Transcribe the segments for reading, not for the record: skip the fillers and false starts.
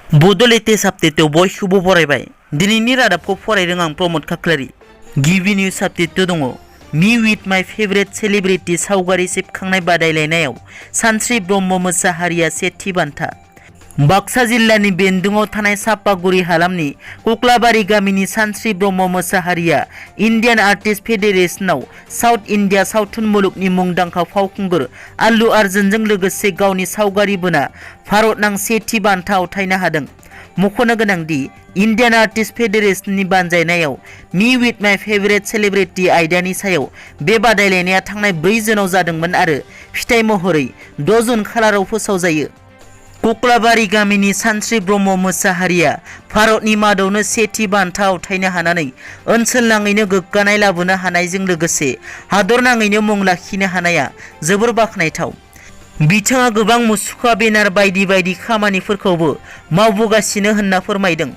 बड' लेटेस्ट आपडेटआव बयखौबो बरायबाय। दिनैनि रादाबखौ फरायदों आं प्रमद खाख्लारि। गिबि निउज आपडेटआव दङ मी विथ माय फेभरेट सेलिब्रिटी सावगारि सेबखांनाय बादायलायनायाव सानस्रि ब्रह्म मोसाहारिया सेथि बान्था। बाक्सा जिल्लानि बेन्दोंआव थानाय सापागुरि हालामनि कक्लाबारि गामिनि सानस्रि ब्रह्म मोसाहारिया इन्डियान आर्टिस्ट फेडारेशनाव साउथ इन्डिया सावथुन मुलुगनि मुंदांखा फावखुंगुर आल्लु अर्जुनजों लोगोसे गावनि सावगारि बोना भारतनां सेथि बान्था आवथायनो हादों। मख'नो गोनांदि इन्डियान आर्टिस्ट फेडारेशननि बानजायनायाव मी विथ माय फेभरेट सेलिब्रिटी आयदानि सायाव बे बादायलायनाया थांनाय 4 जुनाव जादोंमोन आरो फिथाइ महरै 6 जुन खालाराव फोसावजायो। कक्लाबारि गामिनि सानस्रि ब्रह्म मोसाहारिया भारतनि मादावनो सेथि बान्था आवथायनो हानानै ओनसोलनाङैनो गोग्गानाय लाबोनो हानायजों लोगोसे हादरनाङैनो मुं लाखिनो हानाया जोबोर बाख्नायथाव। बिथाङा गोबां मुसुखा बेनार बायदि बायदि खामानिफोरखौबो मावबोगासिनो होनना फोरमायदों।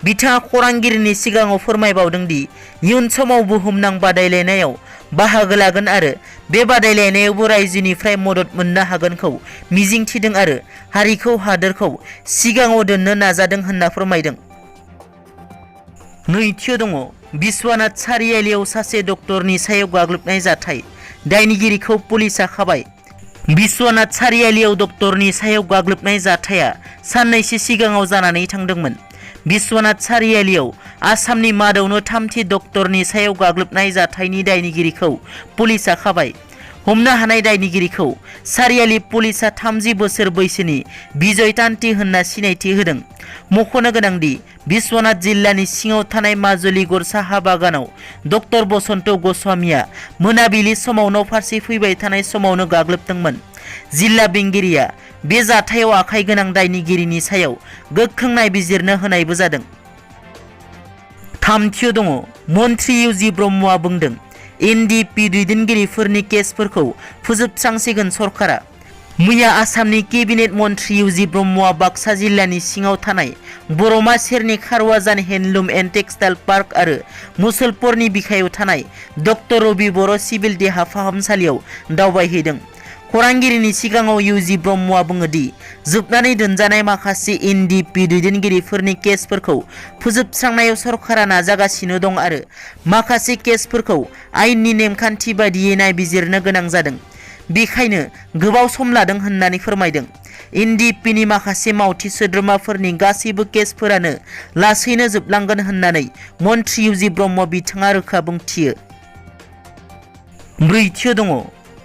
बिथाङा खौरांगिरिनि सिगाङाव फोरमायबावदों दि इयुन समाव बुहुमनां बादायलायनायाव बाहागो लागोन आरो बे बादायलायनायावबो रायजोनिफ्राय मदद मोननो हागोनखौ मिजिंथिदों आरो हारिखौ हादोरखौ सिगाङाव दोननो नाजादों होनना फोरमायदों। नैथियाव दङ बिश्वनाथ सारियालियाव सासे डक्टरनि सायाव गाग्लोबनाय जाथाय, दायनिगिरिखौ पुलिसआ खाबाय। बिश्वनाथ सारियालियाव डक्टरनि सायाव गाग्लोबनाय जाथाया साननैसो सिगाङाव जानानै थांदोंमोन। बिश्वनाथ सारियालियाव आसामनि मादावनो 3थि डक्टरनि सायाव गाग्लोबनाय जाथायनि दायनिगिरिखौ पुलिसआ खाबाय। हमनो हानाय दायनिगिरिखौ सारियालि पुलिसआ 30 बोसोर बैसोनि बिजय तान्ति होनना सिनायथि होदों। मख'नो गोनांदि बिश्वनाथ जिल्लानि सिङाव थानाय माजुलिगुर साहा बागानाव डक्टर बसन्त गस्वामीया मोनाबिलि समाव न' फारसे फैबाय थानाय समावनो गाग्लोबदोंमोन। जिल्ला बेंगिरिया बे जाथायाव आखाइ गोनां दायनिगिरिनि सायाव गोख्रों नायबिजिरनो होनायबो जादों। थामथियाव दङ मन्त्रि इउजि ब्रह्मआ बुंदों एनडिपि दैदेनगिरिफोरनि केसफोरखौ फोजोबस्रांसिगोन सरकारा। मैया आसामनि केबिनेट मन्त्रि इउजि ब्रह्मआ बाक्सा जिल्लानि सिङाव थानाय बरमा सेरनि खारवाजान हेन्डलुम एन्ड टेक्सटाइल पार्क आरो मुसलपुरनि बिखायाव थानाय डक्टर रबि बर' सिभिल देहा फाहामसालियाव दावबायहैदों। खौरांगिरिनि सिगाङाव इउजि ब्रह्मआ बुङोदि जोबनानै दोनजानाय माखासे एनडिपि दैदेनगिरिफोरनि केसफोरखौ फोजोबस्रांनायाव सरकारा नाजागासिनो दं आरो माखासे केसफोरखौ आयेननि नेमखान्थि बायदियै नायबिजिरनो गोनां जादों। बेखायनो गोबाव सम लादों होननानै फोरमायदों। एनडिपिनि माखासे मावथि सोद्रोमाफोरनि गासैबो केसफोरानो लासैनो जोबलांगोन होननानै मन्त्रि इउजि ब्रह्म बिथाङा रोखा बुंथियो। ब्रैथियाव दङ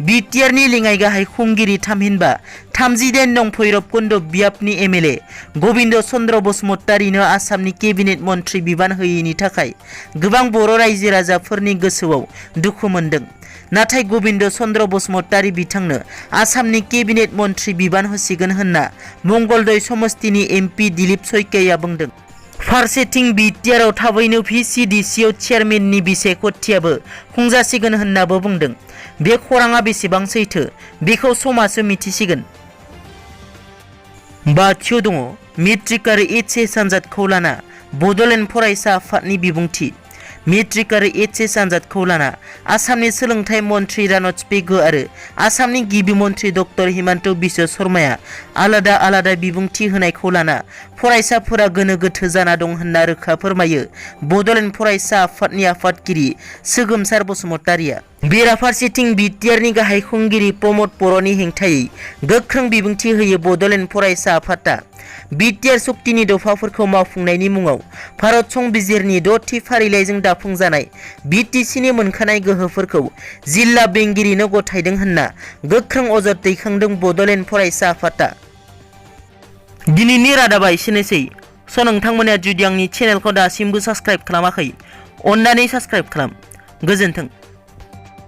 बिटिआरनि लेङाइ गाहाय खुंगिरि थामहिनबा 38 नं भैरब कुन्द बियाबनि एमएलए गबिन्द चन्द्र बसुमतारीनो आसामनि केबिनेट मन्त्रि बिबान होयैनि थाखाय गोबां बर' रायजो राजाफोरनि गोसोआव दुखु मोनदों। नाथाय गबिन्द चन्द्र बसुमतारी बिथांनो आसामनि केबिनेट मन्त्रि बिबान होसिगोन होनना मंगलदै समस्तिनि एमपि दिलीप सयकिया बुंदों। फारसेथिं बिटिआरआव थाबैनो भिसिडिसिआव चेयारमेननि बिसायख'थियाबो खुंजासिगोन होननाबो बुंदों। बे खौराङा बेसेबां सैथो बेखौ समासो मिथिसिगोन। बाथियाव दङ मेट्रिक आरो एचएस आनजादखौ लाना बड'लेण्ड फरायसा आफादनि बिबुंथि। मेट्रिक आरो एचएस आनजादखौ लाना आसामनि सोलोंथाइ मन्त्रि रानज पेगु आरो आसामनि गिबि मन्त्रि डक्टर हिमन्त बिश्व शर्माया आलादा आलादा बिबुंथि होनायखौ लाना फरायसाफोरा गोनो गोथो जाना दं होनना रोखा फोरमायो बड'लेण्ड फरायसा आफादनि आफादगिरि सोगोमसार बसुमतारीया। बेराफारसेथिं बिटिआरनि गाहाय खुंगिरि प्रमद बर'नि हेंथायै गोख्रों बिबुंथि होयो बड'लेण्ड फरायसा आफादआ। बिटिआर सुक्तिनि दफाफोरखौ मावफुंनायनि मुङाव भारत संबिजिरनि 6थि फारिलाइजों दाफुंजानाय बिटिसिनि मोनखानाय गोहोफोरखौ जिल्ला बेंगिरिनो गथायदों होनना गोख्रों अजद दैखांदों बड'लेण्ड फरायसा आफादआ। दिनैनि रादाबा एसेनोसै। नोंथांमोना जुदि आंनि चेनेलखौ दासिमबो साबस्क्राइब खालामाखै अन्नानै साबस्क्राइब खालाम। गोजोन्थों।